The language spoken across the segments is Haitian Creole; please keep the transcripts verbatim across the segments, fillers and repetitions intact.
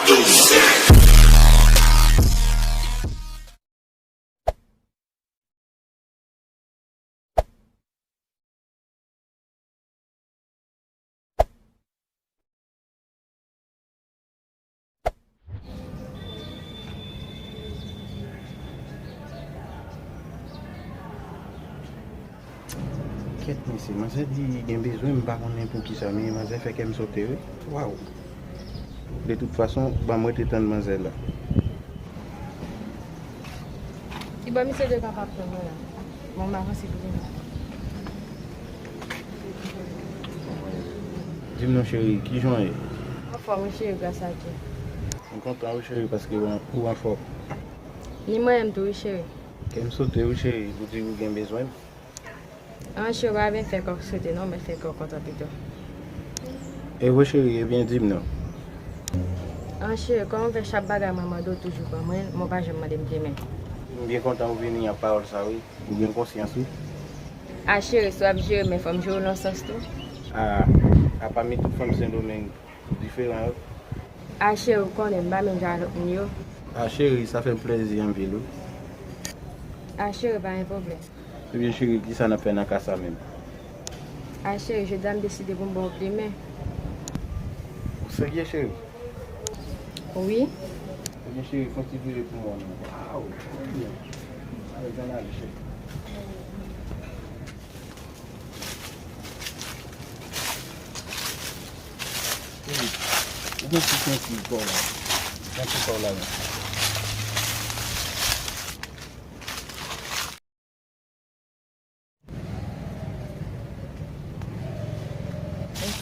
Kèt mesye, manzè di gen bezwen, m pa konnen poukisa, men manzè fè kè m sote wi. Waw. De tout fason, ban m rete tann manzè la. Ki bò misye dwe kapab tann mwen la? Bon, m avanse pou mwen. Di m non cheri, kijan w ye? Anfòm wi cheri, gras a Dye. M kontan wi cheri, paske ou an- ou anfòm. Ni mwen menm tou wi cheri. Kè m sote wi cheri, pou di ou gen bezwen m. An cheri, pa byen fè kò sote non, men fè kò kontan pito. E vre cheri, ebyen di m non. An cheri, kòman w fè chak bagay mwen mande w toujou ban mwen, men w pa janm mande m plimen? M byen kontan ou vini ak pawòl sa wi. Ou gen konsyans wi. A cheri, si w ap jere men fò m jere w nan sans tou. A, apa mi tout fanm Sendomeng diferan yo. A cheri, ou konnen m pa menm jan ak lòt moun yo. A cheri, sa fè m plezi anpil wi. A cheri, pa gen pwoblèm. Ebyen cheri, kisa n ap fè nan ka sa menm? A cheri, jodi a m deside pou m ba w plimen. Ou serye cheri? Wi. Ebyen cheri, fè yon ti vire pou mwen non. Waw, trè byen. Alèz, ann ale cheri. Cheri, ou gen ti senti kò w la. Senti kò w la menm.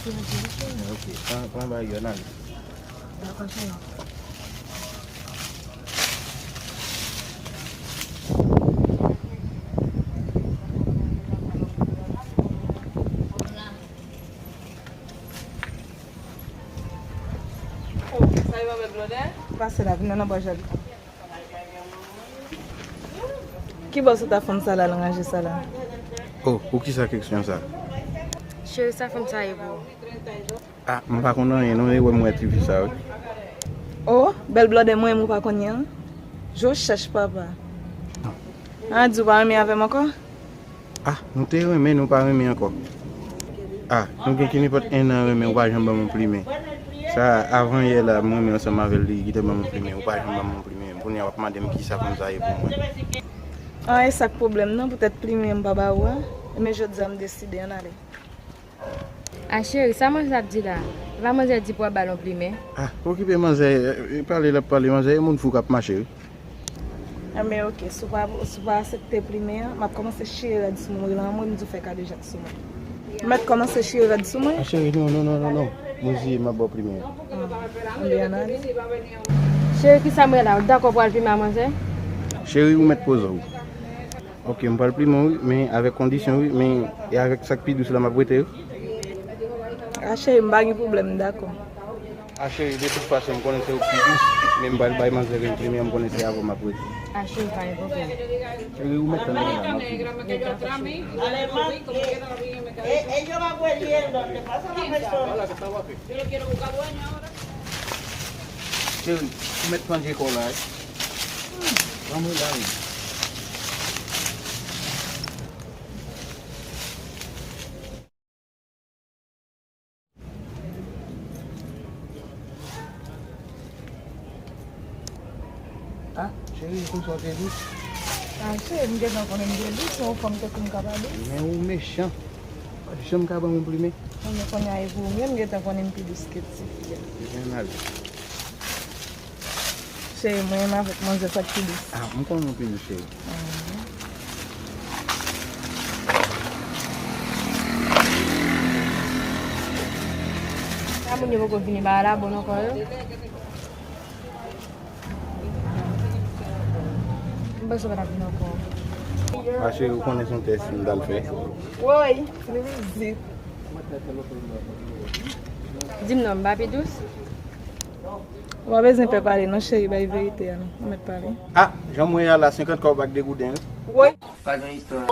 Ok, pran, pran bagay yo nan. Dakò, cheri. Oh, sa yo anmèt blòdè? Pase la, vin nan bò jòl. Ki bò sou ta fanm sa la, l ranje sa la? Oh, poukisa keksyon sa? Cheri, sa fanm sa ye pou ou? Ah, m pa konn anyen non, e wè m wè tifi sa wi. Oh, bèl blòdè mwen, ou pa konn li an? Je cherche papa. Ah, di w pa renmen avè m ankò? Ah, nou te renmen, nou pa renmen ankò. Ah, nou gen ki nenpòt en an renmen, ou pa janm ban m yon plimen. Sa, avan yè la, m renmen ansanm avè l, li ki te ban m yon plimen, ou pa janm ban m yon plimen. Kounye a, w ap mande m kisa fanm sa ye pou mwen. Ah, e sa k pwoblèm nan, poutèt plimen m pa ba ou a. Men jodi a, m deside, ann ale. Ah, cheri, sa manzè ap di la? E pa manzè di pou w ap ba l yon plimen? Ah, okipe manzè, e, e, pale l ap pale, manzè, e moun fou k ap mache wi. Enben, oke, si w pa, si w pa aksepte plimen an, m ap kòmanse chire rad sou mwen, w rele anmwe, m di w fè kadejak sou mwen. M mèt kòmanse chire rad sou mwen? Ah, cheri, non, non, non, non, non. Mwen di, m ap ba w plimen an. Ah, enben, ann ale. Cheri, kisa m wè la? Ou dakò pou al plimen a manzè? Cheri, ou mèt poze w. Oke, m pral plimen w, wi, men avèk kondisyon, wi, men e avèk sa k pi dous la m ap rete, wi. A cheri, m pa gen pwoblèm, m dakò. A cheri, de tout fason, m konnen se ou k pi dous, men m pral bay manzè grenn plimen an, m konnen se avè w m ap rete. A cheri, pa gen pwoblèm. Cheri, ou mèt tann mwen la, m ap vini. Además, eh, eh, yo va hueliendo, te pasa la persona. Cheri, ou mèt plonje kò w la, wi. Ban mwen la, wi. Ah, cheri, konsa w te dous. Ah, cheri, m gentan konnen m te dous, se yon fanm tankou m ka pale. Men ou mechan. Ou pa t janm ka ban m yon plimen. Mwen konnen a e pou ou menm, m gentan konnen m pi dous ke tifi a. Jan n ale. Cheri, mwen menm avèk manzè sa k pi dous. Ah, m konnen w pi dous, cheri. Mhm. Sa moun yo poko vini ba la bon ankò yo. M panse w pa t ap vin ankò. Ma cheri, ou konnen se yon tès m t al fè. Woy, li vizit. Di m non, m pa pi dous? Ou pa bezwen pè pale non, cheri, bay verite a non. Ou mèt pale. Ah, jan m wè a la, senkant kòb ak de gouden, wi. Woy. Pa gen istwa.